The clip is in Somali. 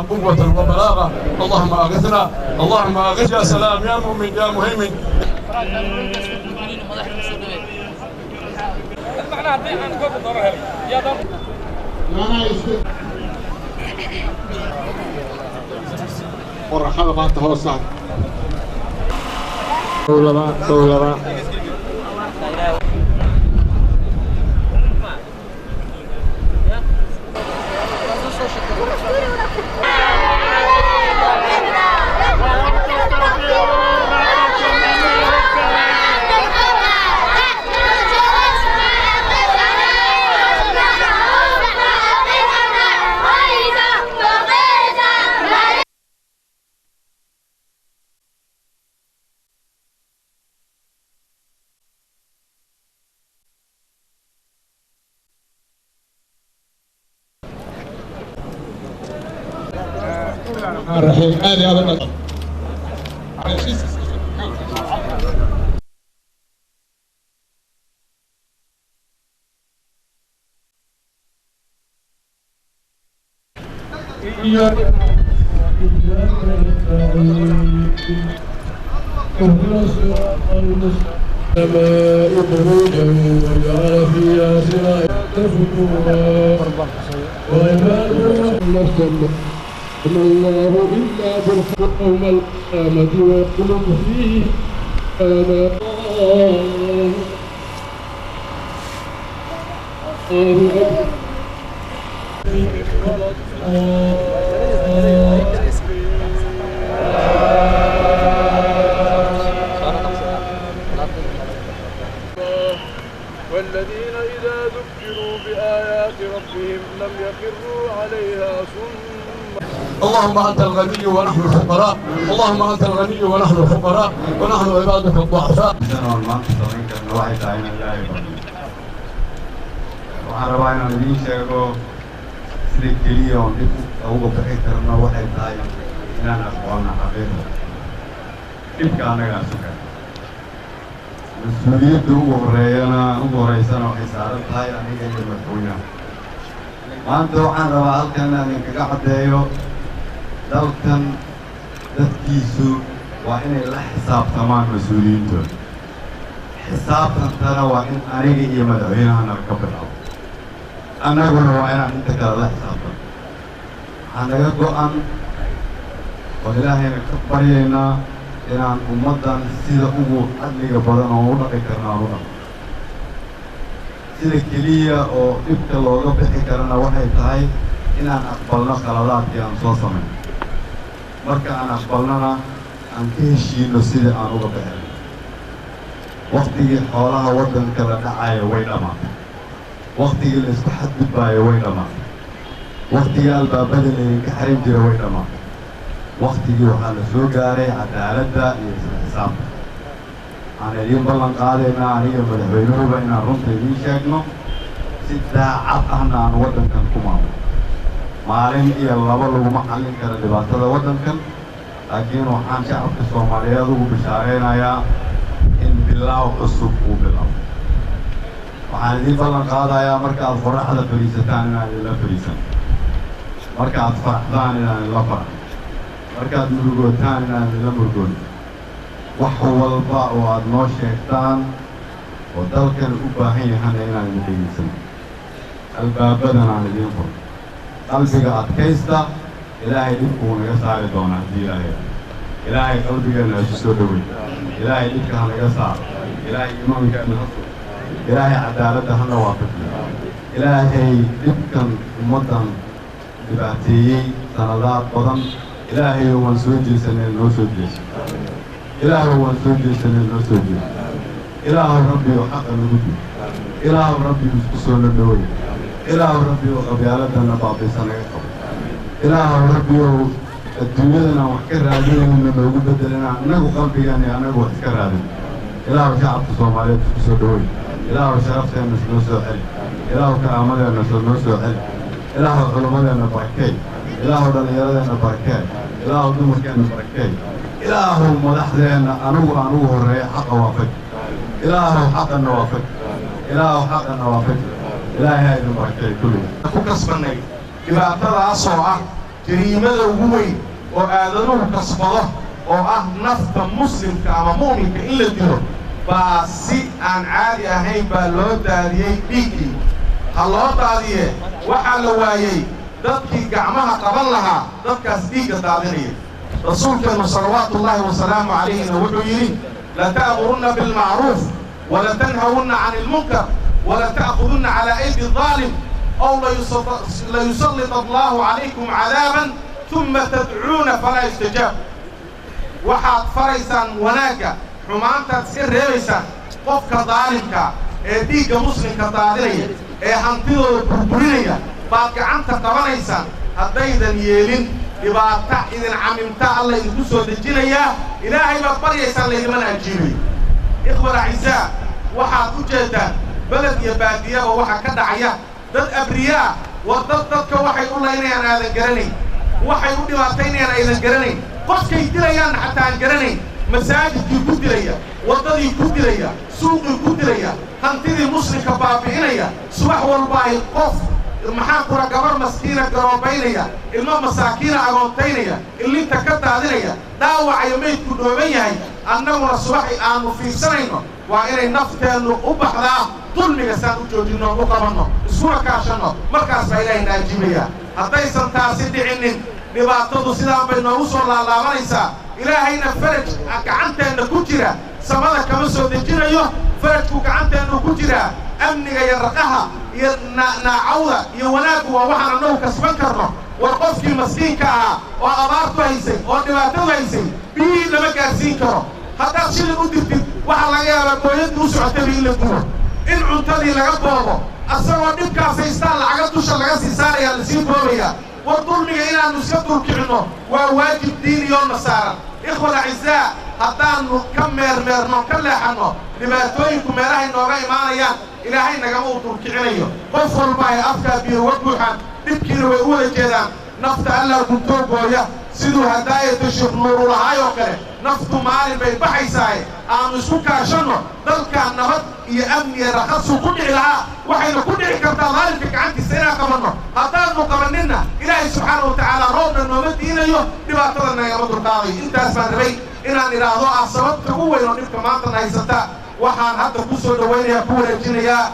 قوة وبلاغة. اللهم أغثنا، اللهم أغث. يا سلام يا مؤمن يا مهيمن. Qoraxada maanta hoos saar. Laba. الرحيم aad iyo aad إياك نستعين اهدنا الصراط المستقيم بروجا وجعل فيها سراجا فجورا وعباد نفسا ما الله إلا بالحق يوم القيامة ويقوم فيه أنا الله أكبر. والذين إذا ذكروا بآيات ربهم لم يخروا عليها صما. اللهم أنت الغني ونحن الفقراء، اللهم أنت الغني ونحن الفقراء، ونحن عبادك الضعفاء. Oon maanta samayn karno waxay tahay inaan Ilaahay barno. Waxaan rabaa inaan idiin sheego, sida keliya oon dhib uga bixi karno waxay tahay inaan aqoonna xaqiiqda dhibka annagaa sugan. Mas-uuliyadda ugu horreeyana, ugu horreysana waxay saaran tahay aniga iyo madaxweynaha. Maanta waxaan rabaa halkan inaan idinkaga caddeeyo, dalkan dadkiisu waa inay la xisaabtamaan mas-uuliyiintooda. Xisaabtantana waa in aniga iyo madaxweynahana ka bilaabo, annaguna waa inaan inta kale la xisaabtano. Waxaa naga go'an oo Ilaahayna ka baryaynaa inaan ummaddan sida ugu cadliga badan oo u dhaqi karno aan u dhaqno. Sida keliya oo dhibka looga bixi karana waxay tahay inaan aqbalno khaladaadkii aan soo samayn. Marka aan aqbalnona, aan ka heshiino sidii aan uga bixinay. Waktigii xoolaha waddanka la dhacayo way dhammaatay, waktigii la isku xadgudbaayo way dhammaatay, waktigii albaabada laydinka xiran jira way dhammaatay. Waktigii waxaa la soo gaaray cadaaladda iyo isla xisaabta. Waxaan idiin ballan qaadaynaa, aniga madaxweynuhuba, inaan runta idiin sheegno, si daacad ahna aan waddankan ku maamulo. Maalin iyo laba laguma xallin kara dhibaatada waddankan, laakiin waxaan shacabka Soomaaliyeed ugu bishaaraynayaa in bilaaw cusub uu bilaabo. Waxaan idiin ballan qaadayaa, marka aad qoraxda fadhiisataan inaan idinla fadhiisan, marka aad faraxdaan inaan idinla faraxno, markaad murugootaan inaan idinla murugoon. Wax walba oo aad noo sheegtaan oo dalkan u baahan yahana inaan idin dhegaysano, albaabadan aan idiin furo. Qalbiga adkaysta, Ilaahay dhibkuu naga saari doonaa haddii Ilaahay. Ilaahay qalbigeenna isu soo dhowey, Ilaahay dhibka ha naga saaro, Ilaahay iimaankeena ha sugo, Ilaahay cadaaladda hana waafajiyo. Ilaahay dhibkan ummaddan dhibaateeyey sanadaad badan, Ilaahay waan soo jeesanay, noo soo jeeso. Ilaahu waan soo jeesanay, noo soo jeeso. Ilaahu Rabbi oo xaqa nagu dil, Ilaahu Rabbi isku soo na dhowey, Ilaahu Rabbi oo qabyaaladana baabaysa naga qabo, Ilaahu Rabbi oo adduunyadan aan wax ka raadinayno noogu bedelana annagu qalbigan iyo annagu wax iska raadin. Ilaahu shacabka Soomaaliyeed isku soo dhowey, Ilaahu sharafteenna noo soo celi, Ilaahu karaamadeenna noo soo celi, Ilaahu culummadeenna barakey, Ilaahu dhallinyaradeenna barakee, Ilaahu dumarkeenna barakey, Ilaahu madaxdeenna anigu aan ugu horreeya xaqa waafaj, Ilaahu xaqana waafaj, Ilaahu xaqana waafaj. Ilaahay ha idin barakey kulliga. Ku kasbannay dhibaatadaasoo ah Jariimada ugu weyn oo aadanuhu kasbado oo ah nafta muslimka ama mu'minka in la dilo baa si aan caadi ahayn baa loo daadiyey dhiiggii. Ha loo daadiye, waxaa la waayey dadkii gacmaha qaban lahaa dadkaas dhiigga daadinaya. Rasuulkeennu salawaatuullaahi wasalaamu calayhina wuxuu yidhi: lata'murunna bilmacruuf walatanhawunna cani ilmunkar walata'khudunna calaa aydi daalim ow layusallita allaahu calaykum cadaaban uma tadcuuna falaa yustajaab. Waxaad faraysaan wanaagga, xumaantaad iska reebaysaan. Qofka daalimkaa ee dhiigga muslimka daadinaya ee hantidooda burburinaya baad gacanta qabanaysaan. Haddaydan yeelin, dhibaata idin camimta Alla idinku soo dejinayaa, Ilaahay baad baryaysaan, laydimana ajiibayo. Ikhwan acizaa, waxaad u jeeddaan beled iyo baadiyaba waxaa ka dhacaya dad abriyaa. War dad dadka waxay u laynayaan aadan garanayn, waxay u dhibaataynayaan aydan garanayn, qofkay dilayaanna xataa aan garanayn, masaajidkii ku dilaya, waddadii ku dilaya, suuqii ku dilaya, hantidii muslimka baabi'inaya, subax walba ay qof maxaa kura gabar maskiina garoobaynaya, ilmo masaakiina agoontaynaya, illinta ka daadinaya, dhaawacayo maydku dhooban yahay, annaguna subaxi aannu fiirsanayno. Waa inay nafteennu u baxdaa dulmiga saan u joojinno, u qabanno, iskuna kaashanno. Markaas baa Ilaahay na ajiibayaa. Haddaysan taasi dhicinnin, dhibaatadu sidaan bay noogu soo laalaabanaysaa. Ilaahayna faraj gacanteenna ku jira samada kama soo dejinayo, farajku gacanteennu ku jiraa. Amniga iyo raqaha iyo naacawda iyo wanaaggu waa waxaan annagu kasban karno. War qofkii maskiinka ahaa oo abaartu haysay oo dhibaatadu haysay biyihii lama gaadhsiin karo. Haddaad shilin u dirtid, waxaa laga yaabaa booyadii u socotayba in la gubo, in cuntadii laga boobo, asagoo dhibkaas haystaan lacaga dusha laga sii saarayaa, lasii boobayaa. War dulmiga inaannu iska dulkicinno waa waajib diiniyoona saaran. Ikhwan acizaa, haddaannu ka meermeerno, ka leexanno, dhibaatooyinku meelahay nooga imaanayaan Ilaahay nagama uu dulkicinayo. Qof walba ay afkaa biyo uga buuxaan, dhibkiina way u wada jeedaan. Nafta Allah guntoo gooya, siduu haddaayata Sheekh Nuuru lahaay oo kale, naftu maalin bay baxaysaaye aannu isku kaashanno dalkaa nabad iyo amniya rakhasuu ku dhici lahaa. Waxayna ku dhici kartaa daalimka gacantiisa inaan qabanno. Haddaannu qabanninna, Ilaahay subxaana wa tacaala roobna nooma diinayo, dhibaatada nagama dulqaadayo. Intaas baan rabay inaan idhaahdo ah sababta ugu weyn oo dhibka maantana haysata. Waxaan hadda ku soo dhowaynayaa, ku wareejinayaa.